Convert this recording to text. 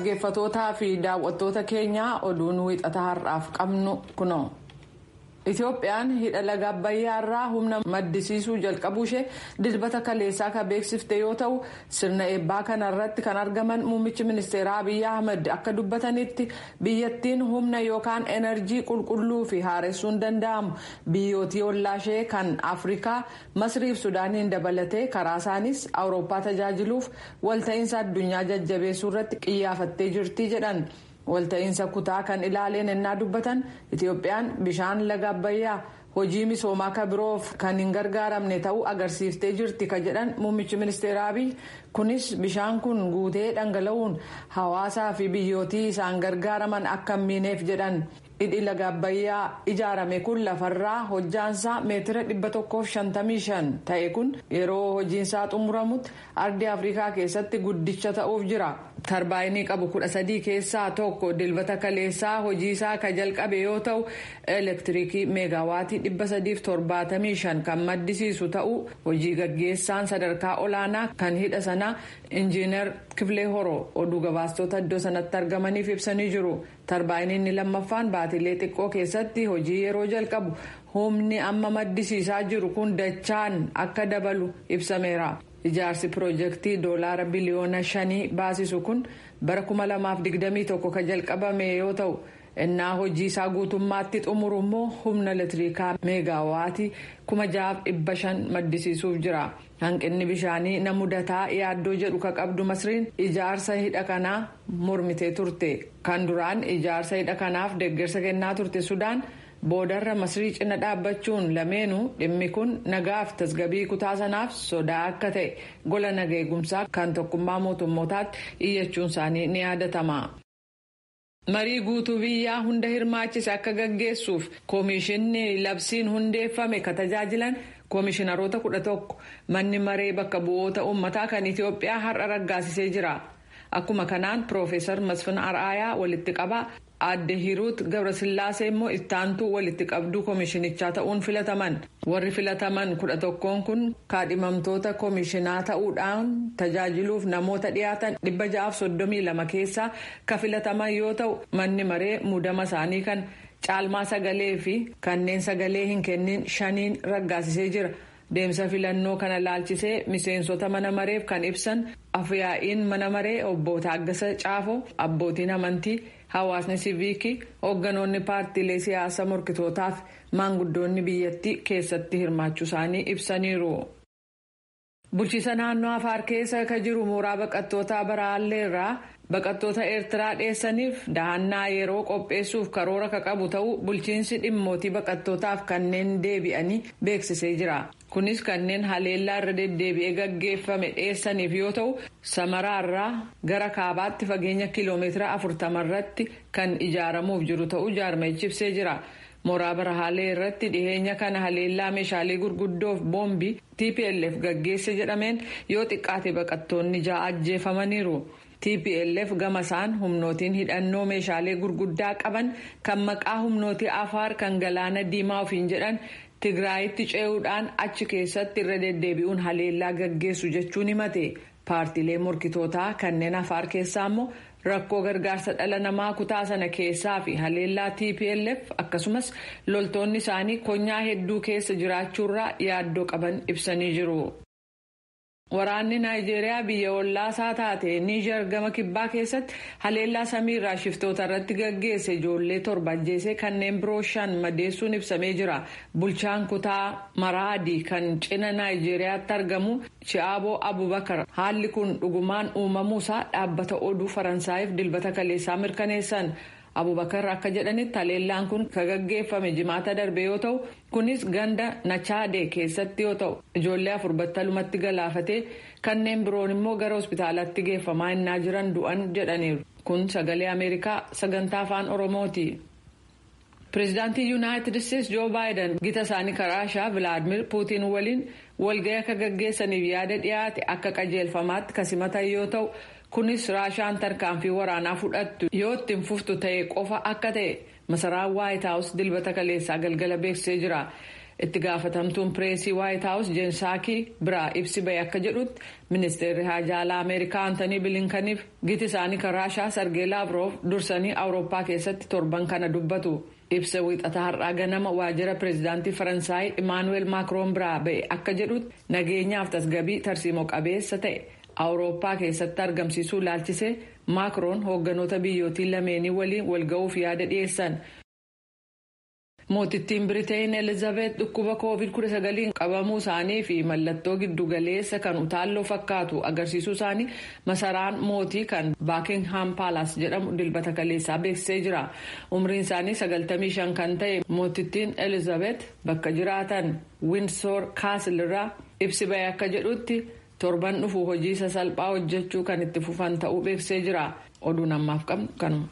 Dhaggeeffatootaa fi daawwattoota keenyaa, oduun wiixata har'aaf qabnu kunoo. Itoophiyaan hidha laga Abbayyaa irraa humna maddisiisuu jalqabuu ishee Dilbata kaleessaa kan beeksifte yoo ta'u, sirna eebbaa kana irratti kan argaman muummichi ministeeraa Abiyyi Ahmed akka dubbatanitti, biyyattiin humna yookaan enerjii qulqulluu fi haaressuun danda'amu biyyootii ollaa ishee kan Afrikaa Masriif Sudaaniin dabalatee karaa isaanis Awurooppaa tajaajiluuf walta'iinsa addunyaa jajjabeessuu irratti qiyyaafattee jirti jedhan. Walta'iinsa kutaa kan ilaaleen ennaa dubbatan, Itoophiyaan bishaan laga Abbayyaa hojii misoomaa kan biroof kan hin gargaaramne ta'uu agarsiiftee jirti ka jedhan muummichi ministeera Abiy, kunis bishaan kun guutee dhangala'uun hawaasaa fi biyyootii isaan gargaaraman akka hin miineef jedhan. Hidhi laga Abbayyaa ijaarame kun lafarraa hojjaansaa meetira 155 ta'e kun yeroo hojiinsaa xumuramutti ardii Afrikaa keessatti guddicha ta'uuf jira. Tarbaayinii qabu 13 keessaa tokko Dilbata kaleessaa hojiisaa ka jalqabe yoo ta'u, elektiriikii meegaawaatii 375 kan maddisiisu ta'uu hojii gaggeessaan sadarkaa olaanaa kan hidha sanaa Injiinar Kifilee Horoo oduu gabaastota iddoo sanatti argamaniif ibsanii jiru. Tarbaayiniin lammaffaan baatilee xiqqoo keessatti hojii yeroo jalqabu humni amma maddisiisaa jiru kun dachaan akka dabalu ibsameera. Ijaarsi piroojeektii doolaara biliyoona 5 baasisu kun bara 2021 kan jalqabame yoo ta'u, innaa hojii isaa guutummaatti xumuru immoo humna elektirikaa meegaawaatii 6,500 maddisiisuuf jira. Hanqinni bishaanii na mudataa yaaddoo jedhu ka qabdu Masriin ijaarsa hidha kanaa mormitee turte. Kan duraan ijaarsa hidha kanaaf deeggarsa kennaa turte Sudaan boodarra Masrii cina dhaabbachuun lameenuu dhimmi kun nagaaf tasgabii kutaa sanaaf sodaa akka ta'e gola naga eegumsaa kan Tokkummaa Mootummootaatti iyyachuun isaanii ni yaadatama. Marii guutuu biyyaa hunda hirmaachise akka gaggeessuuf koomishinni labsiin hundeeffame ka tajaajilan koomishinaroota 11 manni maree bakka bu'oota uummataa kan Itiyoophiyaa har'a raggaasisee jira. Akkuma kanaan Piroofeesar Masfin Ar'aayaa walitti qabaa, Aadde Hiruut Gabrasillaasee immoo ittaantuu walitti qabduu koomishinichaa ta'uun filataman. Warri filataman 11n kun kaadhimamtoota koomishinaa ta'uudhaan tajaajiluuf namoota dhiyaatan 632 keessaa ka filataman yoo ta'u, manni maree muudama isaanii kan caalmaa sagalee fi kanneen sagalee hin kennin shaniin raggaasisee jira. Deemsa filannoo kana laalchisee miseensota mana mareef kan ibsan afyaa'iin mana maree Obbo Taaggasa Caafoo, abbootiin amantii, hawaasni siiviikii, hoogganoonni paartiilee siyaasaa morkitootaa fi maanguddoonni biyyattii keessatti hirmaachuu isaanii ibsaniiru. Bulchiisa naannoo Afaar keessa ka jiru mooraa baqattoota Baraallee irraa baqattoota Eertiraa dheessaniif dahannaa yeroo qopheessuuf karoora ka qabu ta'uu bulchiinsi dhimmootii baqattootaaf kanneen deebi'anii beeksisee jira. Kunis kanneen haleellaa irra deddeebi'ee gaggeeffame dheessaniif yoo ta'u, Samaraarraa gara kaabaatti fageenya kiiloomeetira 40 irratti kan ijaaramuuf jiru ta'uu jaarmayichi ibsee jira. Mooraa Barahaalee irratti dhiheenya kana haleellaa meeshaalee gurguddoof boombii TPLF gaggeesse jedhameen yoo xiqqaate baqattoonni ja'a ajjeefamaniiru. TPLF gama isaan humnootiin hidhannoo meeshaalee gurguddaa qaban kan maqaa humnootii Afaar kan Galaana Diimaa ofiin jedhan Tigraayitti ce'uudhaan achi keessatti irra deddeebi'uun haleellaa gaggeessu jechuun himate. Paartiilee morkitootaa kanneen Afaar keessaa immoo rakkoo gargaarsa dhala namaa kutaa sana keessaa fi haleellaa TPLF akkasumas loltoonni isaanii konyaa hedduu keessa jiraachuurraa yaaddoo qaban ibsanii jiru. Waraanni Naayijeeriyaa biyya ollaasaa taate Niijar gama kibbaa keessatti haleellaa samiirraa shiftoota irratti gaggeesse ijoollee torba ajjeesee kanneen biroo shan madeessuun ibsamee jira. Bulchaan kutaa Maraadii kan cina Naayijeeriyaatti argamu Chi'aaboo Abubakar haalli kun dhugumaan uumamuusaa dhaabbata oduu Faransaayif Dilbata kaleessaa mirkaneessan. Abubakar akka jedhanitti, haleellaan kun kan gaggeeffame Jimaata darbe yoo ta'u, kunis ganda Nachaadee keessatti yoo ta'u, ijoollee afur battalumatti galaafatee kanneen biroon immoo gara hospitaalaatti geeffamaa innaa jiran du'an jedhaniiru. Kun Sagalee Ameerikaa sagantaa Afaan Oromooti. Pireezidaantii Yuunaayitid Isteetsi Joo Baayiden gita isaanii karaa Raashaa Vilaadimir Puutiin waliin walga'ii akka gaggeessaniif yaada dhiyaate akka qajeelfamaatti kan simatan yoo ta'u, kunis Raashaan tarkaanfii waraanaa fudhattu yoo ittiin fuftu ta'e qofa akka ta'e masaraan Waayit Haawus Dilbata kaleessaa galgala beeksisee jira. Itti gaafatamtuun pireesii Waayit Haawus Jeen Saakii biraa ibsi ba'e akka jedhutti, ministeerri haajaa alaa Ameerikaa Antanii Bilinkaniif giti isaanii kan Raashaa Sargee Laavroof dursanii Awurooppaa keessatti torban kana dubbatu. Ibsa Wixata har'aa ganama waajjira pireezidaantii Faransaay Imaanuweel Maakroon biraa ba'e akka jedhutti, nageenyaaf tasgabii tarsiimoo qabeessa ta'e Awurooppaa keessatti argamsiisuu ilaalchisee Maakroon hoogganoota biyyootii lameenii waliin walga'uuf yaada dhiyeessan. Mootittiin Biriteen Elizaabeet dhukkuba Koovid-19 qabamuu isaanii fi mallattoo giddugaleessa kan utaalloo fakkaatu agarsiisuu isaanii masaraan mootii kan Baakingham Paalas jedhamu Dilbata kaleessaa beeksisee jira. Umriin isaanii 95 kan ta'e mootittiin Elizaabeet bakka jiraatan Winsoor Kaasil irraa ibsi ba'e akka jedhutti, torban dhufu hojii sasalphaa hojjechuu kan itti fufan ta'uu beeksisee jira. Oduun ammaaf qabnu kanuma.